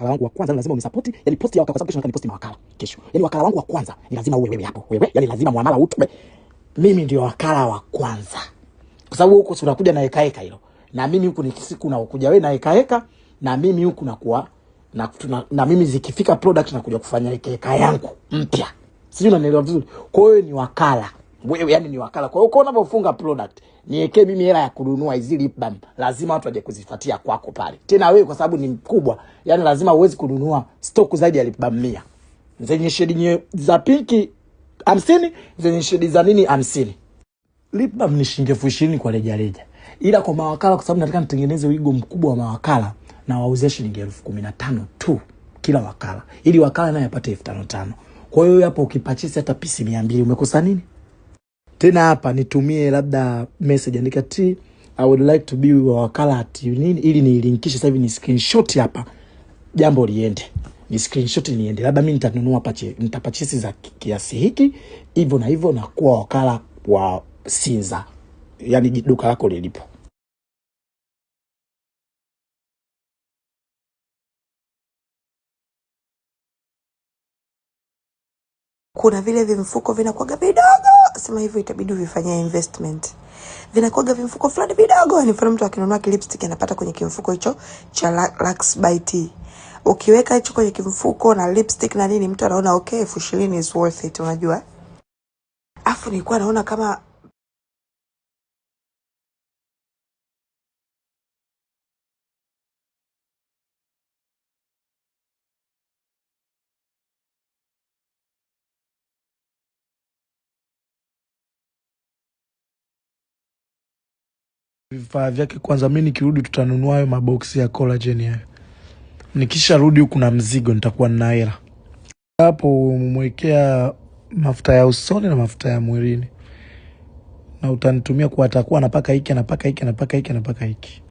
Wangu wa kwanza lazima unisupport, yani post ya wakala, kwa sababu kesho nataka niposti mawakala kesho. Yani wakala wangu wa kwanza ni lazima uwe wewe hapo. Wewe, yani lazima muamala utume. Mimi ndio wakala wa kwanza. Kwa sababu huko si unakuja na heka heka hilo. Na mimi huku ni siku na ukuja wewe na heka heka, na mimi huku nakuwa na mimi zikifika product nakuja kufanya heka heka yangu mpya. Sijui unanielewa vizuri. Kwa hiyo ni wakala. Wewe yani ni wakala. Kwa hiyo uko unapofunga product, niwekee mimi hela ya kununua hizi lip balm. Lazima watu waje kuzifuatia kwako pale. Tena wewe kwa sababu ni mkubwa, yani lazima uwezi kununua stock zaidi ya lip balm 100. Zenye shade za pinki 50, zenye shade za nini 50. Lip balm ni shilingi 20,000 kwa rejareja. Ila kwa mawakala, kwa sababu nataka nitengeneze wigo mkubwa wa mawakala, na wauzie shilingi 15,000 tu kila wakala, ili wakala naye apate 5,500. Kwa hiyo hapo ukipurchase hata pisi 200 umekosa nini? Tena hapa nitumie labda message, andika T I would like to be wakala at nini, ili nilinkishe sasa hivi ni screenshot hapa, jambo liende, ni screenshot niende, labda mimi nitanunua pache, nitapurchase za kiasi hiki hivyo na hivyo, na kuwa wakala wa Sinza, yani duka lako lilipo. Kuna vile vimfuko vinakuwaga vidogo, sema hivyo itabidi uvifanyie investment. Vinakuwaga vimfuko fulani vidogo, ni mfano mtu akinunua lipstick anapata kwenye kimfuko hicho cha Lux by T. Ukiweka hicho kwenye kimfuko na lipstick na nini, mtu anaona okay, 20,000 is worth it, unajua. Afu nilikuwa naona kama vifaa vyake kwanza. Mimi nikirudi tutanunua hayo maboksi ya collagen hayo. Nikisharudi huku na mzigo nitakuwa nina hela. Hapo umemwekea mafuta ya usoni na mafuta ya mwilini. Na utanitumia kwa atakuwa anapaka hiki, anapaka hiki, anapaka hiki, anapaka hiki.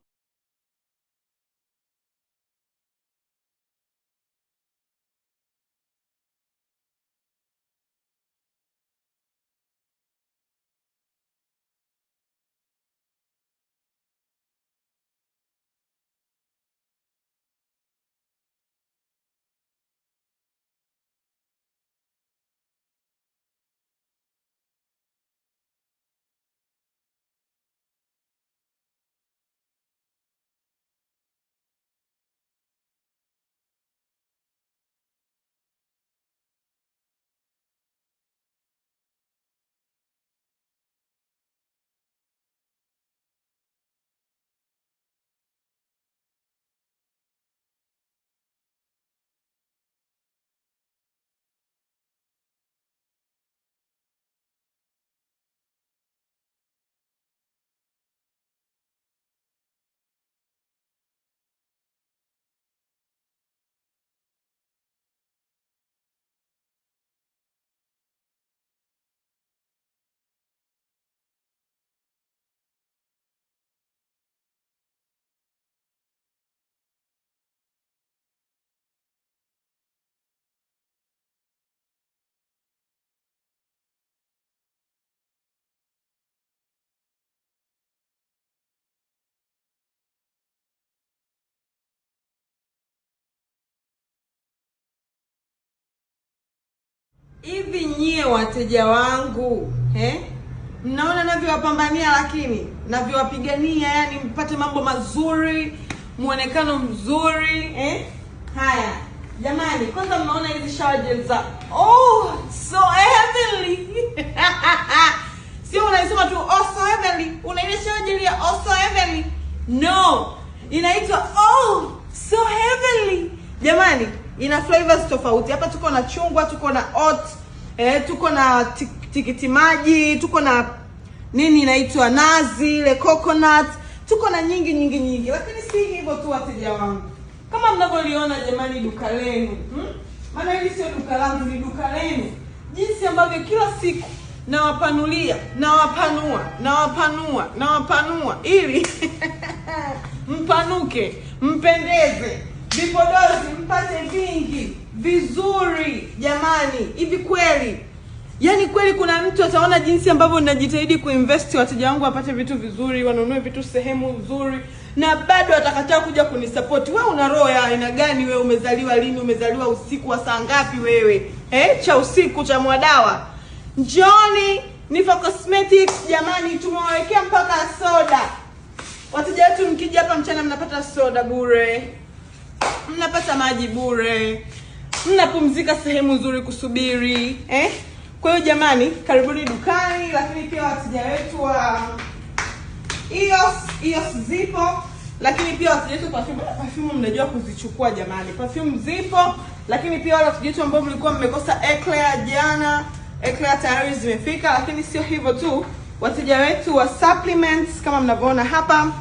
Hivi nyie wateja wangu, Mnaona navyowapambania, lakini navyowapigania, yani mpate mambo mazuri, muonekano mzuri, Haya jamani, kwanza mnaona hizi shower gel za oh so heavenly. Sio unaisema tu oh so heavenly, una ile shower gel ya oh so heavenly. No, inaitwa oh so heavenly. Jamani, ina flavors tofauti. Hapa tuko na chungwa, tuko na oat, tuko na tikiti maji, tuko na nini inaitwa nazi, ile coconut, tuko na nyingi nyingi nyingi. Lakini si hivyo tu wateja wangu. Kama mnavyoliona jamani duka lenu, Maana hili sio duka langu, ni duka lenu. Jinsi ambavyo kila siku nawapanulia, nawapanua, nawapanua, nawapanua ili mpanuke, mpendeze, vipodozi mpate vingi vizuri jamani. Hivi kweli, yani kweli kuna mtu ataona jinsi ambavyo ninajitahidi kuinvest wateja wangu wapate vitu vizuri, wanunue vitu sehemu nzuri, na bado atakataa kuja kunisupport. Wewe una roho ya aina gani? Wewe umezaliwa lini? Umezaliwa usiku wa saa ngapi wewe? Cha usiku cha mwadawa. Njoni Niffer Cosmetics jamani, tumewawekea mpaka soda. Wateja wetu mkija hapa mchana mnapata soda bure, mnapata maji bure, mnapumzika sehemu nzuri kusubiri, eh? Kwa hiyo jamani, karibuni dukani. Lakini pia wateja wetu wa EOS zipo, lakini pia wateja wetu perfume mnajua kuzichukua jamani, perfume zipo. Lakini pia wale wateja wetu ambao mlikuwa mmekosa eclair jana, eclair tayari zimefika. Lakini sio hivyo tu, wateja wetu wa supplements kama mnavyoona hapa,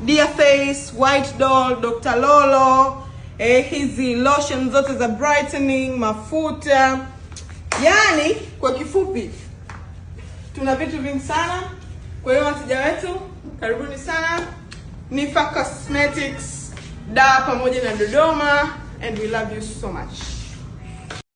Dear Face, White Doll, Dr. Lolo, hizi lotion zote za brightening, mafuta, yani kwa kifupi tuna vitu vingi sana. Kwa hiyo wateja wetu karibuni sana Niffer Cosmetics, Dar pamoja na Dodoma, and we love you so much.